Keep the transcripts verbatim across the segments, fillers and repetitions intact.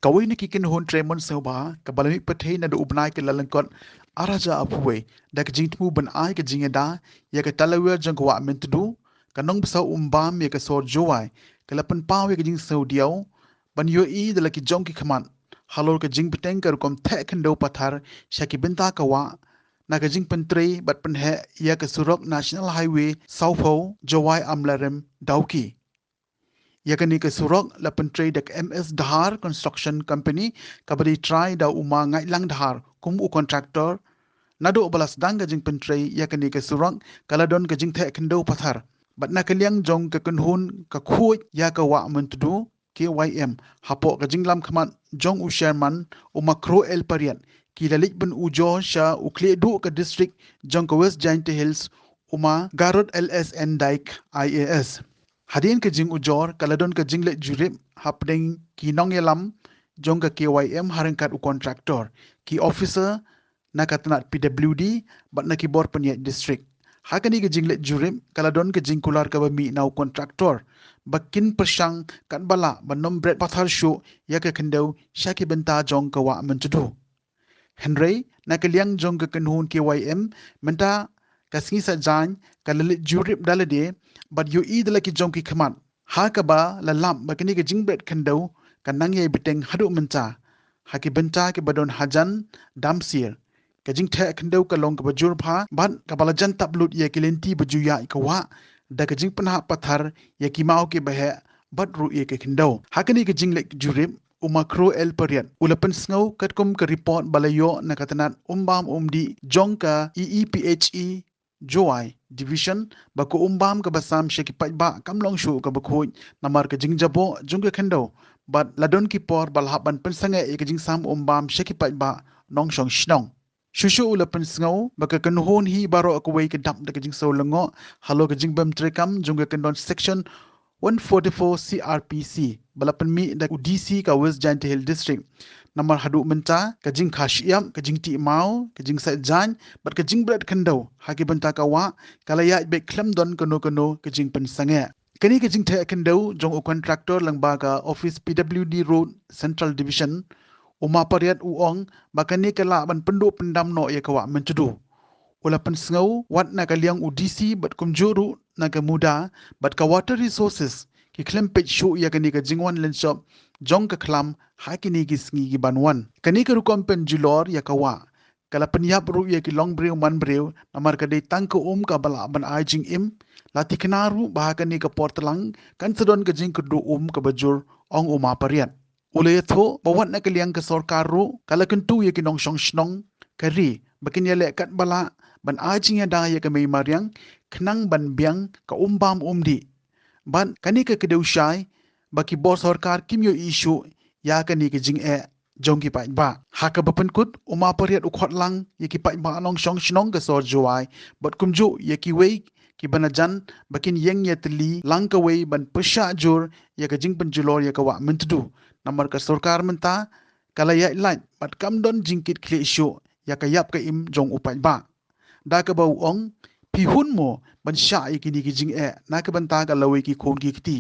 Kawei na ki kynhun trei mon sngewbha kaba la mih pyrthei naduh u bnai Kyllalyngkot ar hajar arphew wei da ka jingthmu ban ai ka jingïada ïa ka talawiar jong ka wah Myntdu, ka nongbsaw Umbam ïa ka sor Jowai, ka la pynpaw ïa ka jingsngewdiaw ban ïohi da la ki jong ki khmat halor ka jingbteng ka rukom theh khyndew pathar sha ki bynta ka wah na ka jingpyntrei bad pynheh ïa ka surok National Highway sawphew Jowai Amlarem Dawki. Ïa kane ka surok la pyntrei da ka M S Dhar Construction Company kaba dei trai da u Ma Ngaitlang Dhar kum u contractor. Naduh ba la sdang ka jingpyntrei ïa kane ka surok ka la don ka jingtheh khyndew pathar bad na ka liang jong ka kynhun ka khuid ïa ka wah Myntdu, K Y M, hapoh ka jinglam khmat jong u chairman u Ma Kro El Pariat, ki la leit ban ujor sha u khlieh duh ka district jong ka West Jaintia Hills, u Ma Garod L S N Dyke, I A S. Hadien ka jingujor ka la don ka jingleit jurip hapdeng ki nongïalam jong ka K Y M ha ryngkat u contractor, ki officer na ka tnat P W D bad na ki bor pynïaid district. Ha kane ka jingleit jurip ka la don ka jingkular kaba mih na u contractor ba kin pyrshang katba lah ban ym bret pathar shuh ïa ka khyndew sha ki bynta jong ka wah Myntdu. Hynrei na ka liang jong ka kynhun K Y M, mynta ka sngi Saitjaiñ ka la leit jurip da lade bad ïohi da la ki jong ki khmat, ha kaba la lap ba kane ka jingbret khyndew ka nang ïai bteng haduh mynta ha ki bynta kiba don hajan Damsir. Ka jingtheh khyndew ka long kaba jur bha bad kaba la jan tap lut ïa ki lynti ba ju ïaid ka wah da ka jingpynhap pathar ïa ki maw kiba heh bad ruh ïa ka khyndew. Ha kane ka jingleit jurip, u Ma Kro El Pariat u la pynsngew katkum ka report ba la ïoh na ka tnat Umbam Umdih jong ka E E P H E Jowai Division ba ka umbam kaba sam sha ki paidbah kam long shuh kaba khuid namar ka jingjaboh jong ka khyndew bad la don ki por ba la hap ban pynsangeh ïa ka jingsam umbam sha ki paidbah nongshong shnong. Shuh shuh u la pynsngew ba ka kynhun hi baroh kawei ka dap da ka jingsngew lyngngoh halor ka jingbym treikam jong ka kyndon Section one forty-four C R P C ba la pynmih da u D C ka West Jaintia Hills District. Namar haduh mynta ka jingkha shyiap, ka jingtih maw, ka jingsait jaiñ bad ka jingbret khyndew ha ki bynta ka wah ka la ïaid beit khlem don kano kano ka jingpynsangeh. Kane ka jingtheh khyndew jong u contractor lyngba ka office P W D Road Central Division, u Ma Pariat u ong ba kane ka lah ban pynduh pyndam noh ïa ka wah Myntdu. U la pynsngew wat na ka liang u D C bad kumjuh ruh na ka MUDA bad ka Water Resources ki khlem peit shuh ïa kane ka jingwan lynshop jong ka khlam ha kine ki sngi ki ban wan. Kane ka rukom pynjulor ïa ka wah ka la pynïap ruh ïa ki longbriew manbriew namar ka dei tang ka um kaba lah ban ai jingim. La thikna ruh ba ha kane ka por tlang kan sa don ka jingkyrduh um kaba jur, ong u Ma Pariat. U la ïathuh ba wat na ka liang ka sorkar ruh ka la kyntu ïa ki nongshong shnong ka ri ba kin ïaleh katba lah ban ai jingïada ïa ka mei mariang khnang ban biang ka umbam umdih. Bad kane ka kdew shai ba ki bor sorkar kim ïohi shuh ïa kane ka jingeh jong ki paidbah. Ha kaba pynkut, u Ma Pariat u khot lang ïa ki paidbah nongshong shnong ka sor Jowai bad kumjuh ïa kiwei kiba najan ba kin ïeng ïatylli lang kawei ban pyrshah jur ïa ka jingpynjulor ïa ka wah Myntdu. Namar ka sorkar mynta ka la ïaid lait bad kam don jingkit khlieh shuh ïa ka ïap ka im jong u paidbah. Da kaba u ong, phi hun mo ban shah ïa kine ki jingeh na ka bynta ka lawei ki khun ki kti.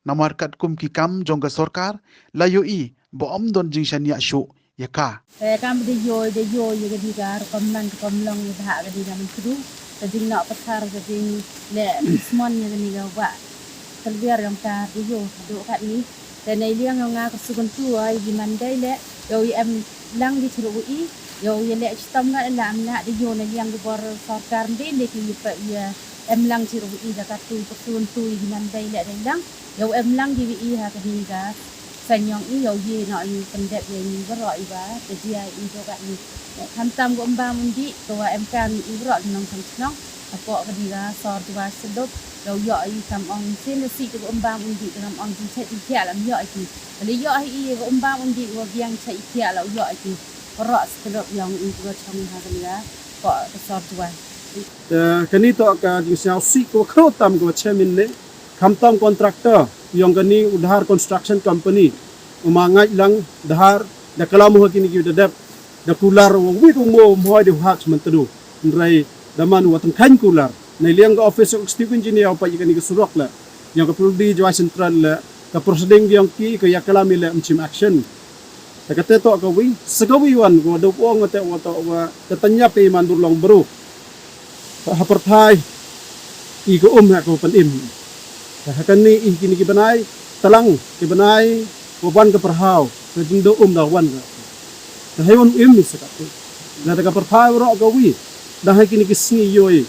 Namar katkum ki kam jong ka sorkar la ïohi ba ym don jingshaniah shuh ïa ka. Te kam da ïoh, da ïoh ïa ka dei ka rukom man rukom long ïa ka ha ka dei ka Myntdu. Ka jingnoh pathar, ka jingleh smon ïa ka dei ka wah. Ka lwer ïong ka da ïoh haduh katni. Te na liang ïong nga ka sukyntu ïa ki man dei leh ïa u ïa em lang ki chiruh i ïa u ïa leh chitom nga la am lah da ïoh na liang ki bor sorkar mdei ne ki ïa pa ïa em lang chiruh i da katu ka sukyntu ïa ki man dei leh dei lang ïa u em lang ki wi i ha ka dei ka Sanyong i ïa u ye noh i pyndep ïa i baroh i ba te jia i do ka i. Khamtam ka umbam umdih ka wa em kam i baroh nongshong shnong. Hapoh ka dei ka sor Jowai Sdop ïa u ïoh i kam ong sien da sih ka umbam umdih ka kam ong jingchait jingkhiah lam ïoh i ki. Ka la ïoh i ka umbam umdih ka wa biang chait jingkhiah la u ïoh i ki. Baroh Sdop ïa u i ka wa chong ha ka dei ka poh ka sor Jowai. Eh, kane to ka jingsngew sih ka wa khro tam ka wa chemin ne. Khamtam contractor ïong kane u Dhar Construction Company, u Ma Ngaitlang Dhar, da klam ha kine ki da dep da kular wa wi ka mo mhoi de hak Myntdu. Hynrei da man wa tang khain kular na liang ka office of executive engineer pa ïa kane ka surok le ïong ka P W D Jowai Central le ka proceeding ïong ki ka ïa klam i le mchim action. Te kata toh ka wi, sa ka wi wan, ko da ong te wa toh wa, ka tanyap ka i man dur long bru. Ha pyrthai, i ka um ha ka pynim. Te ha kani i kini ki bnai, tlang, ki bnai, wa wan ka pyrhaw, ka jingdo um da wan ka. Te hai wan im ni sa ka tu. Na te ka pyrthai wa ro ka wi, da hai kini ki sngi yoi,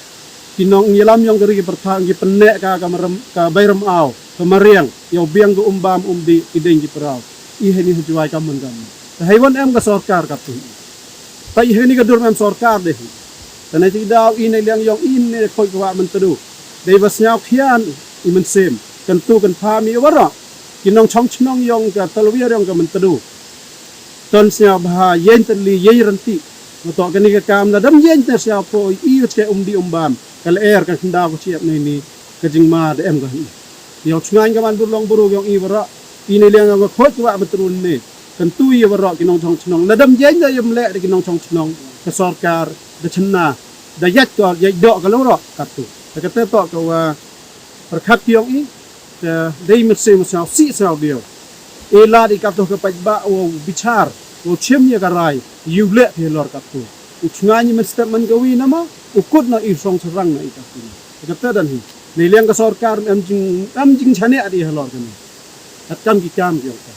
ki nong ngi lam yong ka ri ki pyrthai, ngi pynne ka, ka maram, ka bai ram aw, ka mariang, yow biang ka um bam um di, ki deng ki pyrhaw. I hai ni ha juai ka man ka man. Te hai wan em ka sorkar ka tu. Te i hai ni ka dur em sorkar de. Te na ti daw i na liang yong i ne khoi ka wa man tu. Dei wa sñiaw khian i man sem. Kan tu kan pha mi wa ro. Ki nong chong chnong yong ka talwi yong ka man tu. Ton sñiaw bha, yen tali, yen ranti. Ma toh kani ka kam la dam yen te sñiaw ko, i wach ke um di um bam. Ka la er ka khyndaw ko chiap ni ni, ka jingma da em ka hi. Yow chngaiñ ka man dur long bru yong i wa ro. I ne liang yong ka khoi ka wa ma trun ne. Kan tu i wa ro ki nong chong chnong. La dam yen da yam le da ki nong chong chnong. Ka sorkar, da chynna. Da yat ko, yat do ka lo ro, ka tu. Te kata toh ka wa Pyrkhat ki yong i, te dei mynsiem sñiaw sih sñiaw diaw. E lad i katto ka paidbah wow bichar, wow chim ïa ka rai, ïa u leh phi halor katto. U chngaiñ i mynstep man ka wi na ma, u kut na i song sarang na i katto. Te katta dang hi. Neiliang ka sorkar em jing, em jingshaniah ïa halor kane. Kat kam ki kam ki yong ka.